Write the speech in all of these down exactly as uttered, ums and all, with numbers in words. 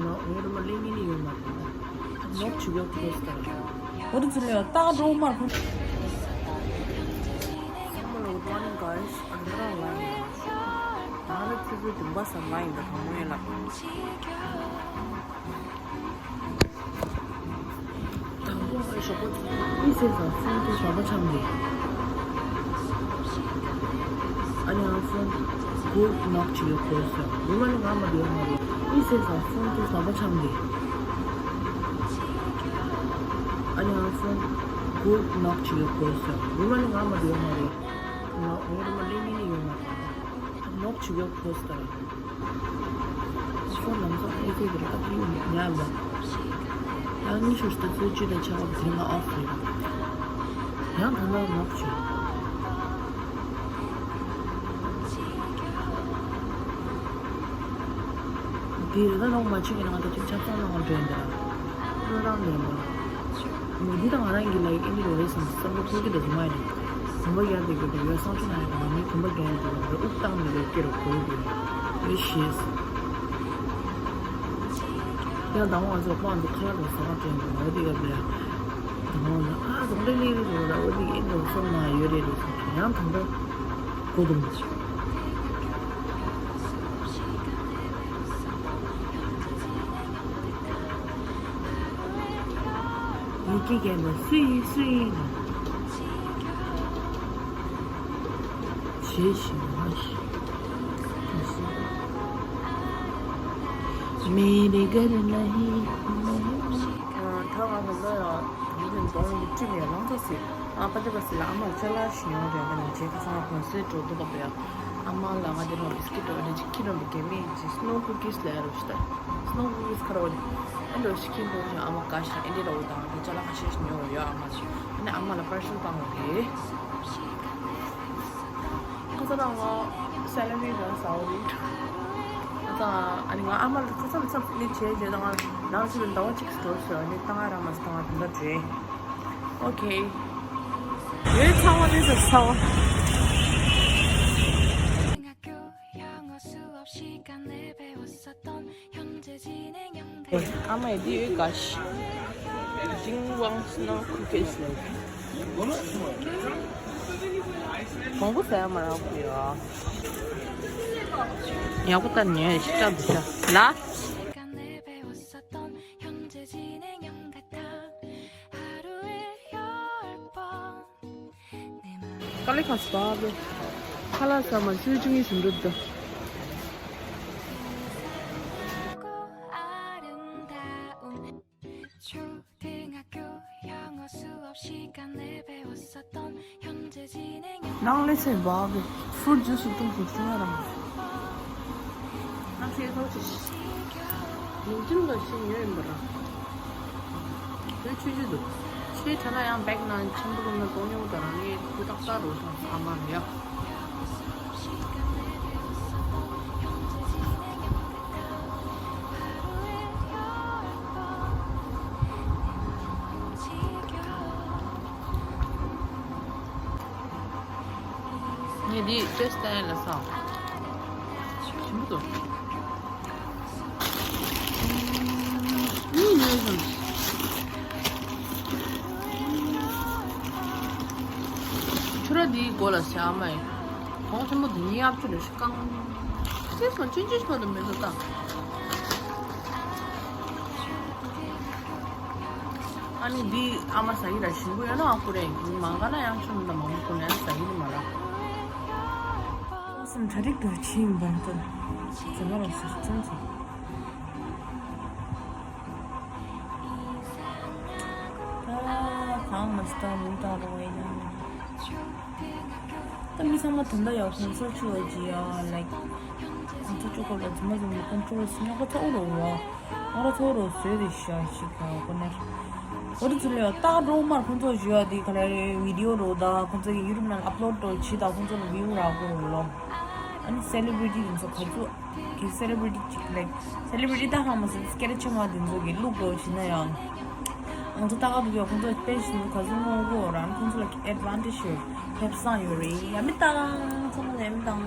ནོ། ངའི་རུ་མ་གླེང་ངེས་ནི་ཡོད་མ་རེད་ད། ནོག་ཆུ་ཡོད་ཁོ་སྟ། འོ་དེ་ཚོ་ལས་ཏག་འགྲོ་མར་ཁོ། Good morning, guys. I'm not lying. ང་ལ་ཚེ་ཚེ་དུམ་པ་སམ་ལ་ཡིན་ད་དང་མོ་ཡིན་ལ། དང་པོ་ཨེ་ཞོགས་པ་ཚོ་ཨི་སེ་ས་ཕོན་དུ་ཞོགས་པ་ཆང་གི། ཨ་ནི་ཨང་ཕོན་གུ་ནོག་ཅི་ཡོད་ཁོ་སོ། ཡུ་མ་ནི་ང་མ་དེ་ཡོད་མ་རེད། ཨི་སེ་ས་ཕོན་དུ་ཞོགས་པ་ཆང་གི། ཨ་ནི་ཨང་ཕོན་གུ་ནོག་ཅི་ཡོད་ཁོ་སོ། ཡུ་མ་ནི་ང་མ་དེ་ཡོད་མ་རེད། ང་ངའི་རུ་མ་གླེང་ངེས་ནི་ཡོད་མ་རེད་ད། ནོག་ཅི་ཡོད་ཁོ་སོ། ཁོ་ལམ་སང་ཨེ་ཙི་གི་རེད་ཨ་ཏི་ཡོད་ཉག་ལ། ཡང་ཉི་ཤུ་རྩ་གཅིག་དང་ཆ་བ་དེ་ང་ཨོ་ཕི་རེད། ཡང་ད་ལྟ་ནོག་ཅི། དེ་རེད་ད་ནོག་མ་ཆེ་གི་ན་ང་ད་ཅིག་ཆབ་སང་ན་ང་འདྲེན་ད། ལོ་རང་ནས་མ། ངས་འདི་དང་ང་རང་གི་ལའིག་ཨེ་འདི་རོ་རེད་བསམ་བསམ་བློ་འཁོར་གྱི་འདུག་མ་ཡིན། གོམ་པ་རྒྱག་བསྡད་དགོས་འདུག་ཡོད་སང་ཆུ་ན་ཡོད་ང་མིའི་གོམ་པ་རྒྱག་ཡིན་འདུག་ང་དབུགས་བཏང་མི་འདུག་སྐེ་རུ་གོ་ཡི་འདུག་ཡོད་ཤེས། ཡང་དང་པོ་ང་ཚོ་ཁོ་ང་ཚོ་ཁ་ལག་དང་ཟ་ཁང་དྲན་འདུག་ང་འོ་དེ་ག་བས། དང་པོ་ང་ཨ་རྫོང་འདྲེ་ལི་རི་རུ་ལ་འོ་དེ་ག་ཨེ་འདུག་བསམ་ན་ཡོད་རེད་རེད་བསམ་ཡང་དང་པོ་གོ་འདུག་ཡི་གེ་རྒན་པ་སུ་ཡིན་སུ་ཡིན། བྱེད་བཞིན་མ་ཤི། མེ་རེ་ག་རེ་ན་ཧི། ད་ང་ཚོ་ལོ་ཡང་དུང་ཕྱུར་གདོང་གི་བཀྲིས་ནས་ལངས་ཚ་ཟེར། ཨ་པ་ཏི་པ་སི་ལ་ཨ་མ་ཅ་ལག་ཞིག་ཡོང་རེད་ཨ་ནི་རྗེས་ཁ་སང་ཁོང་སུའི་འགྲོ་འདུག་ག་བས། ཨ་མ་ལ་ང་དེ་རང་བིས་ཀི་ཊི་འདྲ་བོ་ཅིག་ཁྱེར་རོགས་པའི་རྒན་མི་ཅིག་སི་ནོ་ཀུ་ཀིས་ལ་རོ་ཤི་ད། སི་ནོ་ཀུ་ཀིས་ཁ་རོགས་ནི་ཨེ་འདྲ་བོ་ཞིག་ཁྱེར་འགྲོ་ཞིང་ཨ་མ་དགའ་ཞིང་ཨེ་འདྲ་འདྲ་བོ་དང་དེ་ཅ་ལག་ཁ་ཤས་ཤིག་ཉོ་རོགས་ཡོད་ཨ་མ་ཞིག་ཨ་ནི་ཨ་མ་ལ་པར་སེལ་བཏང་རོགས་རེད། ཁ་ས་རང་ང་སེ་ལ་རི་རང་ཟ་འོ་རེད། ཁ་ས་ཨ་ནི་ང་ཨ་མ་ལ་ཁ་ས་ལ་ཚབ་ནི་བྱས་རྗེས་ད་ང་ནང་ཚུད་པའི་ཟླ་བ་གཅིག་འགྲོ་ཟེར་བ་ནི་ད་ང་རང་མ་ཟ་ད་ང་དེ་འདྲ་བྱས། ཨོ་ཁེ། ཡོད་ཚང་མ་དེ་ཚོ་ཚང་མ། ཨ་མ་ཡི་དེ་ཡོད་ག་ཤི། ཇིང་ཝང་སི་ནོ་ཀུ་ཀིས་ལ། གོང་བུ་ཟ་ཡ་མ་རག་གི་ཡོད། ཡག་པོ་ལྟ་ཉན་ཤི་ཀྲ་འདུག་ཤ་ལ། དཀའ་ལས་ཁག་སོང་བ། ཁ་ལག་ཟ་མ་ཚུལ་ཅུང་ཡིན་ཟིན་འགྲུབ་འདུག་ནང་ལས་ཚེ་བག་གི་ཕྲུ་ཇུས་སུ་ཀྲུང་ཕུ་ཀྲུང་ང་རང་། ང་ཚེ་ཐོག་ཅིག་ལུག་ཁྱིམ་དང་ཤིང་ཡོད་ཡིན་པ་རང་། བོད་ཆུ་ཆུ་འདུག་ཕྱིའི་ཁྲ་ལ་ཡང་བེག་ནང་ཆེན་པོ་ལུང་ན་གཏོང་མྱོང་དང་རང་ངའི་ཁུ་ཏག་ཏག་རུ་སོང་ཨ་མ་རེད་ཡ། ངས་འདི་ཊེ་སི་ཊ་ཡས་ལ་ས། ཞིམ་པོ་འདུག་ཨུམ། ཉོས་སོང་། ཆུ་ར་འདིའི་མགོ་ལ་ཞག་མ་ཡིན། གོང་ཆེན་པོ་འདི་ཉིད་ཨབ་ཆུ་རེ་ཤི་ཀང་། ཅེས་སོང་ཅི་ཅི་ཤོ་འདི་མི་འདུག་ད། ཨ་ནི་འདི་ཨ་མ་ཟ་གི་ར་ཞིམ་པོ་ཡོད་ན་ཨ་ཁུ་རེ་མང་ག་ན་ཡང་ཆུ་མི་འདུག་མང་པོ་ཁུ་ན་ཡང་ཟ་གི་རེད་མ་ར། སེམས་གྲ་སྒྲིག་ཏུ་ཕྱིན་པ་འདུག་ཟ་མ་ར་ཟ་ཙམ་ཟ། ད་གང་མ་སྟོན་མི་ལྟ་རུང་ཡིན། ད་མི་ཚང་མ་དོན་དག་ཡག་ཁོང་ཚོ་ཆུ་བ་ཇི་ཡ་ལའིག་ཁོང་ཚོ་ཆུ་ཁོ་ལ་ཚང་མ་ཚང་མ་ཁོང་ཁྲོ་སུ་ཉོ་ཁ་ཚ་འུ་རུ་རོ། ང་ར་ཚོ་རོ་བཟོས་ཏེ་ཤ་ཞིག་ག་ཁོ་ནར། འོ་རི་ཚུ་ལས་ཏག་འགྲོ་མར་ཁོང་ཚོ་ཞུ་བ་དེ་ག་ལ་རེ་བི་ཌི་ཡོ་རོ་ད་ཁོང་ཚོ་གི་ཡུ་ཊུབ་ནང་ཨབ་ལོཌ་རོ་བྱི་ད་ཁོང་ཚོ་ལ་བིའུ་རག་གོ་རོ་ལོ། ཨ་ནི་སེ་ལི་བི་རི་ཊི་དེ་ཚོ་ག་ཚོད། གི་སེ་ལི་བི་རི་ཊི་ཅིག་ལའིག་སེ་ལི་བི་རི་ཊི་ད་ཧང་མ་སི་སྐད་ཆ་མ་དེ་ཚོ་གི་ལུག་འགྲོ་བྱེད་ན་ཡང་། ང་ཚོ་ལྟ་ག་འདུག་ཡ་ཁོང་ཚོ་དཔེ་ཞིག་ག་ཚོད་ངོ་གོ་རང་ཁོང་ཚོ་ལ་ཨེ་ཌི་ཝན་ཊེ་ཇི་ཡོད་ཕེབས་སང་ཡོད་རེད་ཡ་མི་བཏང་ཚང་མ་ལ་ཡ་མི་བཏང་།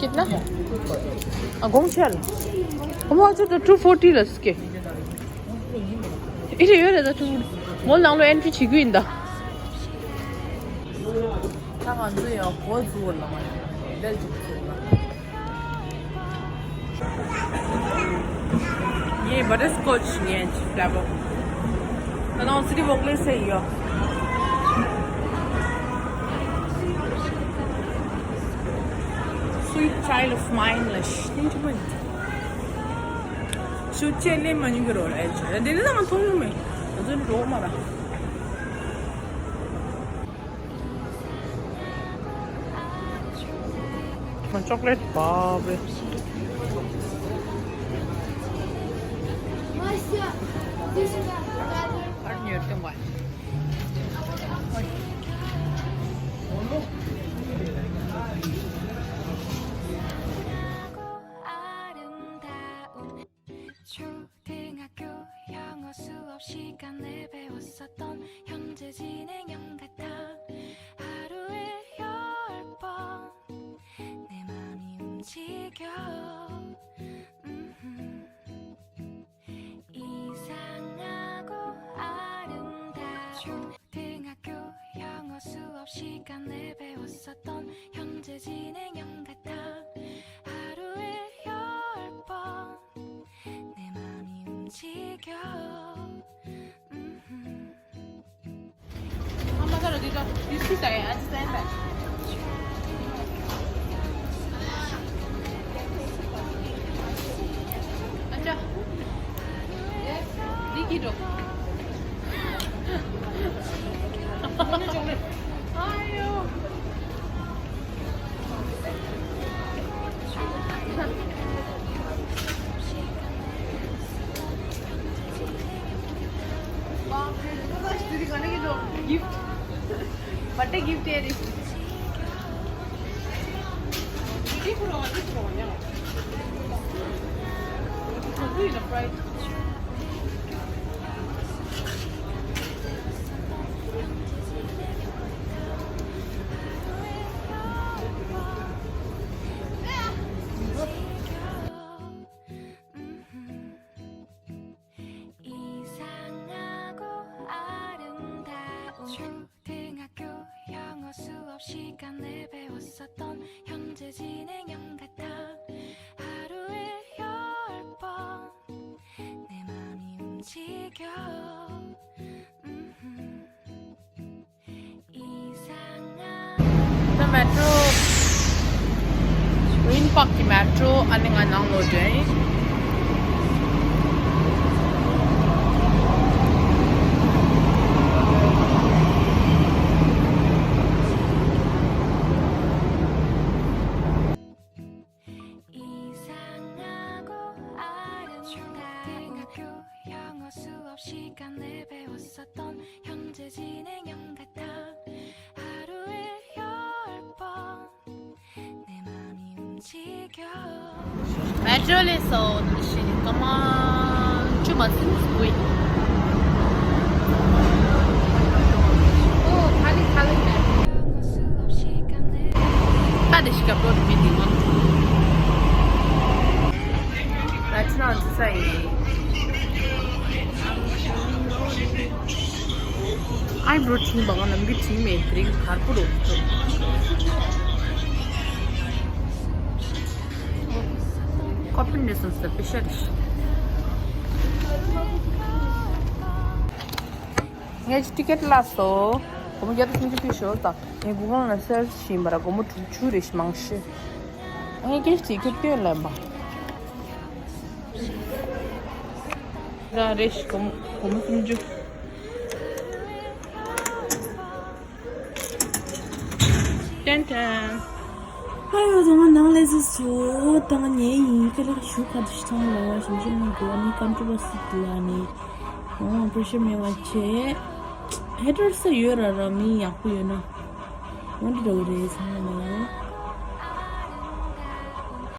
कितना? अगोंग चल। हम आज तो टू फोर्टी रस के। इरे यो रे तो टू। मोल नांगलो एंट्री छिगु इंदा। ད་ང་ཚོ་ཡང་གོ་ཚུགས་ལ་མ་ཡང་ལས་ཅིག་ཚུགས་ལ། ངས་བ་ཊར་སི་ཀོ་ཆི་ངས་ཅིག་ལབ་བོ། ད་ནང་སི་ཊི་བོག་ལེ་སེ་ཡོ། Sweet child of mine ལ་ཤིན་ཏུ་མིན། ཤུ་ཅེ་ལེ་མ་ཉུང་གི་རོ་ལ་ཨེ་ཅེ་འདི་ནི་ལ་མ་མཐོང་ཡོང་མེད། ང་ཚོ་ནི་རོ་མ་ར། ང་ཅོག་ལེ་ཊི་བབས་རེད། ཨར་ཉོར་ཏེ་ངོ་། 초등학교 영어 수업 시간에 배웠었던 현재 진행형 같아. 하루에 열 번 내 맘이 움직여. 음. 이상하고 아름다운 초등학교 영어 수업 시간에 배웠었던 현재 진행형 같아. 하루에 열 번 내 맘이 움직여. 음. Gift. Birthday gift है रे। 이상하고 아름다운 초등학교 영어 수업 시간에 배웠었던 현재 진행형 같아. 하루에 열 번 내 맘이 움직여. ད་མེ་ཊྲོ། གུ་རིན་པཱག་གི་མེ་ཊྲོ་ཨ་ནི་ང་ནང་ལོགས་འགྲོ་ཡིན། 이상하고 아름다운 초등학교 영어 수업 시간에 배웠었던 현재 진행형 같아. 하루에 열 번 མེ་ཊོ་ལས་སོ་ཤི་ཀ་མ་ཆུ་མ་སིམ་སི་བུའི། ཨོ་ཁ་ལི་ཁ་ལི་མེ་ཊོ། ད་དེ་ཤི་ཀ་པོ་མི་དེ་མ། ད་ཆུ་ནང་འཛུལ་ས་ཡིན། ཨའི་བྲོ་བྲིས་པ་གང་ལ་མི་བྲིས་མེད་དེ་རིང་གར་པོ་རོ། ཀོ་པི་ནས་སོང་ས་པེ་ཤ་རེད། ངས་ཀྱི་ཊི་ཀེ་ཊི་ལ་སོ། སྒོར་མོ་བརྒྱ་དང་སུམ་ཅུ་ཕུལ་ཞོར་དང་། ངས་སྒུག་ཁང་ལ་སེལ་ཕྱིན་པ་ར་སྒོར་མོ་དྲུག་ཅུ་རེ་ཞིག་མང་ཤོས། ངས་ཀྱི་ཊི་ཀེ་ཊི་སྟོན་ལེན་པ། རང་རེ་ཞིག་སྒོར་མོ་སྒོར་མོ་སུམ་ཅུ། ཏན་ཏན། ཨ་ཡོ། ད་ང་ནང་ལས་སུ་སོ་དང་ཉེ་ཡིན་ཁ་ལག་ཞུ་ཁ་དུ་ཤི་ཐང་ལ་ཞིམ་ཞིམ་ནང་གོ་ནི་ཀམ་ཀྲི་བ་སི་ལ་ནི། ཨོ་པྲེ་ཤར་མེད་པ་བྱས། ཧེ་ཊར་སི་ཡོད་ར་ར་མི་ཡག་པོ་ཡོད་ན། འོན་ཏེ་འདྲ་བོ་རེད་ཚང་མ་ལ།